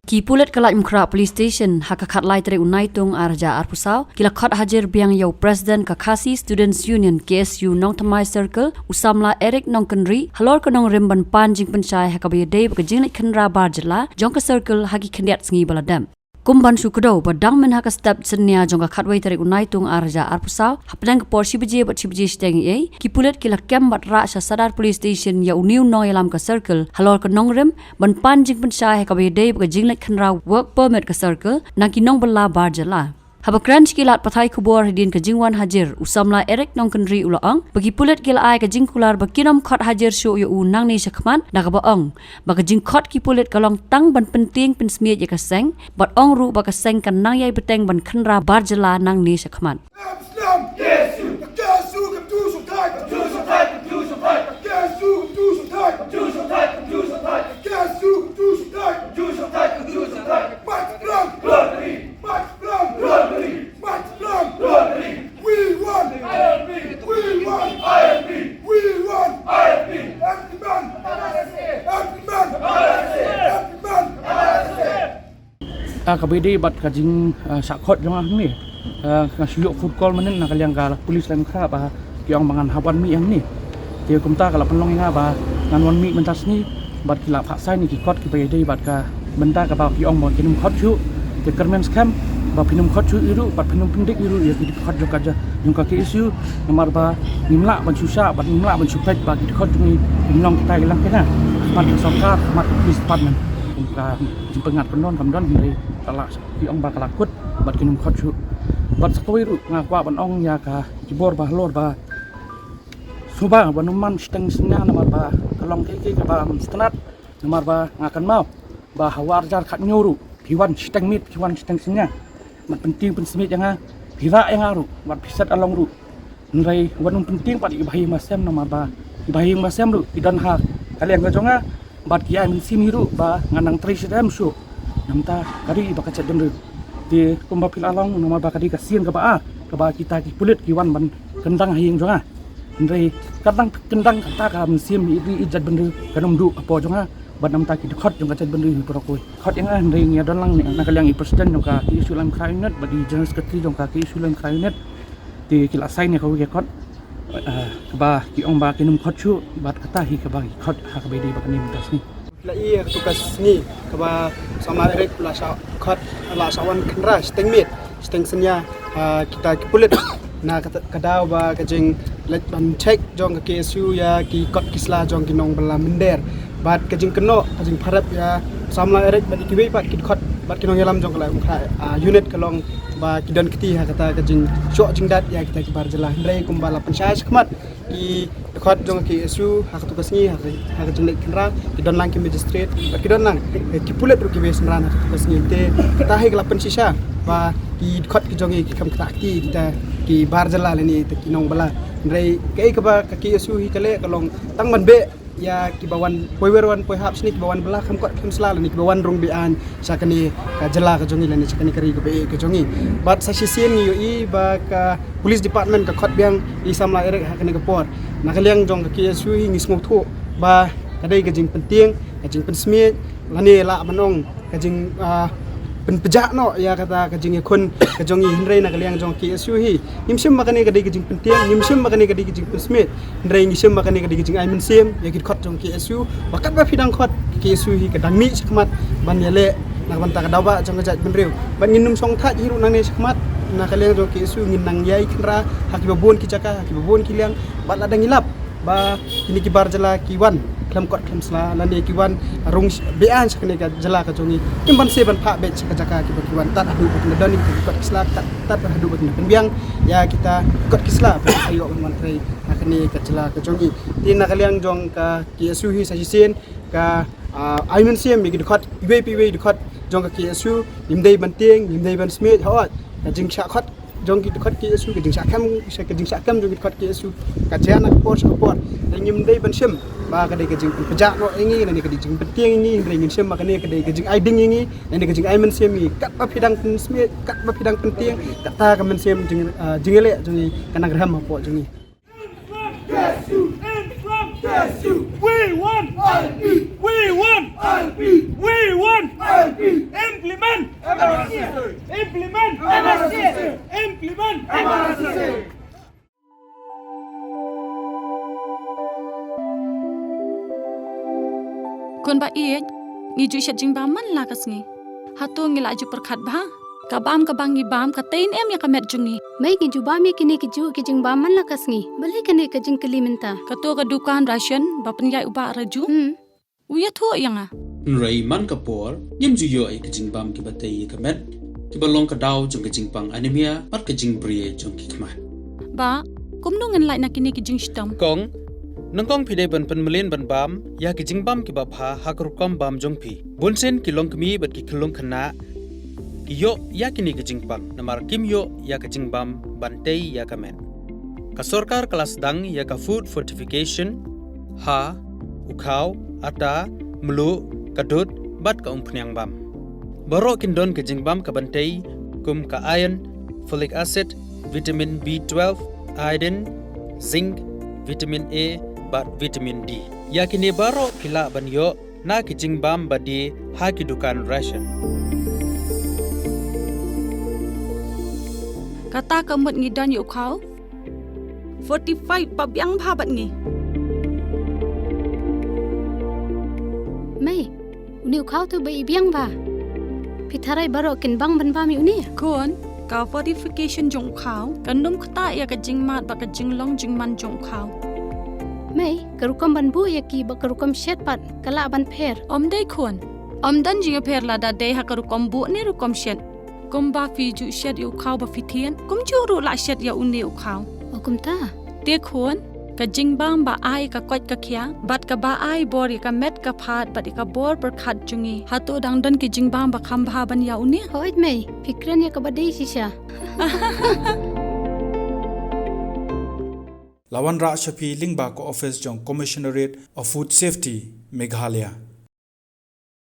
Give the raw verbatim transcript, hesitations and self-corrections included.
Ki pulit ka Laitumkhrah Police Station ha ka khatlai tarik u Naitung ar hajar arphew saw ki la khot hajir biang ïa u President ka Khasi Students Union K S U Nongthymmai Circle, u samla Eric Nongkynrih, halor ka nongrim ban pan jingpynshai ha kaba ïadei bad ka jingleit khynra bar jylla jong ka circle ha ki khyndiat sngi ba la dep. Kum ban shu kdew ba dang mynha ka step synñia jong ka khatwei tarik u Naitung ar hajar arphew saw, hapdeng ka por shi baje bad shi baje shiteng eiei, ki pulit ki la kem bad rah sha Sadar Police Station ïa une u nongïalam ka circle halor ka nongrim ban pan jingpynshai ha kaba ïadei bad ka jingleit khynra work permit ka circle na ki nongbylla bar jylla. Haba kren sha ki lad pathai khubor hadien ka jingwan hajir, u samla Eric Nongkynrih u la ong ba ki pulit ki la ai ka jingkular ba kin ym khot hajir shuh ïa u nangne shakhmat, da kaba ong ba ka jingkhot ki pulit ka long tang ban pyntieng pynsmiej ïa ka seng, bad ong ruh ba ka seng kan nang ïai bteng ban khynra bar jylla nangne shakhmat. Ah, kaba ïadei bad ka jing, ah, shah khot jong nga hangne. Ah, nga shu ïoh phone call mynnin na ka liang ka police Laitumkhrah ba ki ong ba ngan hap wan mih hangne. Te kumta ka la pynlong ïa nga ba ngan wan mih mynta sngi bad ki la phah sign ïa ki kot kiba ïadei bad ka bynta kaba ki ong ba kin ym khot shuh. Te kyrmen skhem ba phin ym khot shuh ïa ruh bad phin ym pyndik ïa ruh ïa ki dkhot jong ka ja, jong ka K S U, namar ba ngim lah ban shu shah bad ngim lah ban shu peit ba ki dkhot jong ngi kim long kita ki lang kena. Khmat ka sorkar, khmat ka police department. Kum ka jingpyngngad kam don, kam don, hynrei ka la, ki ong ba ka la kut bad kin ym khot shuh. Bad sa kawei ruh nga kwah ban ong ïa ka ki bor ba halor ba sngewbha ban ym man shiteng synñia namar ba ka long kaei kaei kaba ym sngewtynnat, namar ba nga kynmaw ba ha u ar hajar khathynñiew ruh phi wan shiteng miet, phi wan shiteng synñia, ban pyntieng pynsmiej ïa nga, phi rah ïa nga ruh, bad phi set along ruh. Hynrei wat nym pyntieng pat ïa ki bahaïing bahasem namar ba ki bahaïing bahasem ruh ki don ha ka liang ka jong nga bad ki ai mynsiem hi ruh ba ngan nang trei shitom shuh. Namar ka dei ba ka jaitbynriew. Te kumba phi la long, namar ba ka dei ka sien kaba ar kaba kita ki pulit ki wan ban kyndang ha ïing jong nga. Hynrei ka dang kyndang kata ka mynsiem ïa i jaitbynriew kan ym duh hapoh jong nga bad namar ki dkhot jong ka jaitbynriew hi baroh kawei. Khot ïa nga hynrei ngi ïa don lang na ka liang i president jong ka K S U Laitumkhrah Unit bad i general secretary jong ka K S U Laitumkhrah Unit. Te ki la sign ïa kawei ka kot, eh, kaba ki ong ba kin ym khot shuh bad kata hi kaba ki khot ha kaba ïadei bad kane mynta sngi. La i ha katu ka sngi kaba samla Eric la shah khot, la shah wan khynra shiteng miet shiteng synñia, ah, kita ki pulit na kata ka daw ba ka jingleit ban check jong ka K S U ïa ki kot ki sla jong ki nongbylla mynder. Bad ka jingkynnoh, ka jingpharep ïa samla Eric bad kiwei pat ki dkhot bad ki nongïalam jong ka Laitumkhrah, ah, unit ka long ba ki don kti ha kata ka jingshoh jingdat ïa kita ki bar jylla. Hynrei kumba la pynshai shakhmat ki dkhot jong ka K S U ha katu ka sngi, ha ka, ha ka jingleit khynra, ki don lang ki magistrate bad ki don lang, eh, ki pulit ruh kiwei synran ha katu ka sngi. Te kata hi ka la pynshisha ba ki dkhot ki jong ngi ki kham ktah kti kita ki bar jylla lane kita ki nongbylla. Hynrei kaei kaba ka K S U hi ka leh ka long tang ban beh ïa kiba wan poi wer wan poi hap shane, kiba wan bylla kham kot kham sla lane kiba wan rung be-aiñ sha kane ka jylla ka jong ngi lane sha kane ka ri kaba ïeit ka jong ngi. Bad sa shisien ngi ïohi ba ka police department ka khot biang i samla Eric ha kane ka por. Na ka liang jong ka K S U hi ngi sngewthuh ba ka dei ka jingpyntieng, ka jingpynsmiej lane lah ban ong ka jing, ah, pynpjah noh ïa kata ka jingïakhun ka jong ngi, hynrei na ka liang jong ka K S U hi ngim shym ba kane ka dei ka jingpyntieng, ngim shym ba kane ka dei ka jingpynsmiej, hynrei ngi shym ba kane ka dei ka jingai mynsiem ïa ki dkhot jong ka K S U. Ba katba phi dang khot, ka K S U hi ka dang mih shakhmat ban ïaleh na ka bynta ka daw bah jong ka jaitbynriew. Bad ngin ym shong thait hi ruh nangne shakhmat, na ka liang jong ka K S U ngin nang ïai khynra ha kiba bun ki jaka, ha kiba bun ki liang. Bad lada ngi lap ba kine ki bar jylla ki wan khlem kot khlem sla lane ki wan rung sh-, be-aiñ sha kane ka jylla ka jong ngi, kim banse ban phah beit sha ka jaka kiba ki wan, tad haduh ba kin da don ïa ki kot ki sla, tad, tad haduh ba kin da pynbiang ïa kita kot ki sla ba kin ïoh ban wan trei ha kane ka jylla ka jong ngi. Te na ka liang jong ka K S U hi sa shisien ka, ah, ai mynsiem ïa ki dkhot, iwei pa iwei i dkhot jong ka K S U, ngim dei ban tieng, ngim dei ban smiej, hooid ka jingshah khot jong ki dkhot K S U, ka jingshah kem, ka jingshah kem jong ki dkhot K S U ka jia na ka por sha ka por. Te ngim dei ban shim ba ka dei ka jingpynpjah noh ïa ngi lane ka dei jingpyntieng ïa ngi, hynrei ngin shim ba kane ka dei ka jingai ding ïa ngi lane ka jingai mynsiem ïa ngi. Katba phi dang pynsmiej, katba phi dang pyntieng, kata ka mynsiem jing, ah, jingïaleh jong ngi ka nang rhem hapoh jong ngi. K S U, K S U, we want I P, we want I P, we want I P, Implement M R S S A. Implement M R S S A. Khun ba ïeit, ngi ju shet jingbam man la ka sngi. Hato ngi la ju pyrkhat bha? Ka bam kaba ngi bam ka tei ne em ïa ka met jong ngi. Mei, ngi ju bam ïa kine ki ju ki jingbam man la ka sngi. Balei kane ka jingkylli mynta? Kato ka dukan ration ba pynïaid u Bah Raju. Hmm. U ïathuh ïa nga. Hynrei man ka por, ngim ju ïoh ïa ki jingbam kiba tei ïa ka met, kiba long ka daw jong ka jingpang anemia, bad ka jingbria jong ki khmat. Bah, kumno ngin lait na kine ki jingshitom? Kong, nyngkong phi dei ban pynmlien ban bam ïa ki jingbam kiba bha ha ka rukom bam jong phi. Bunsien ki longkmie bad ki khyllung khynnah ki ïoh ïa kine ki jingpang, namar kim ïoh ïa ka jingbam ban tei ïa ka met. Ka sorkar ka la sdang ïa ka food fortification ha u khaw, ata, mluh, ka dud, bad ka umphniang bam. Baroh kin don ka jingbam kaban tei, kum ka iron, folic acid, vitamin B twelve, iodine, zinc, vitamin A, bad vitamin D. Ïa kine baroh phi lah ban ïoh na ki jingbam ba die ha ki dukan ration. Kata ka mut ngi don ïa u khaw fortified ba biang bha bad ngi. Mei, une u khaw te ba i biang bha. Phi tharai baroh kin bang ban bam ïa une? Khun, ka fortification jong u khaw kan ym ktah ïa ka jingmad bad ka jinglong jingman jong u khaw. Mei, ka rukom ban buh ïa ki bad ka rukom shet pat ka lah ban pher? Ym dei khun. Ym don jingpher lada dei ha ka rukom buh ne rukom shet. Kumba phi ju shet ïa u khaw ba phi thied, kumjuh ruh lah shet ïa une u khaw. O kumta? Te khun, ka jingbam ba ai ka koit ka khiah, bad kaba ai bor ïa ka met ka phad, bad ïa ka bor pyrkhat jong ngi. Hato dang don ki jingbam ba kham bha ban ïa une? Hooid mei, phi kren ïa kaba dei shisha. La wanrah sha phi lyngba ka office jong Commissionerate of Food Safety, Meghalaya.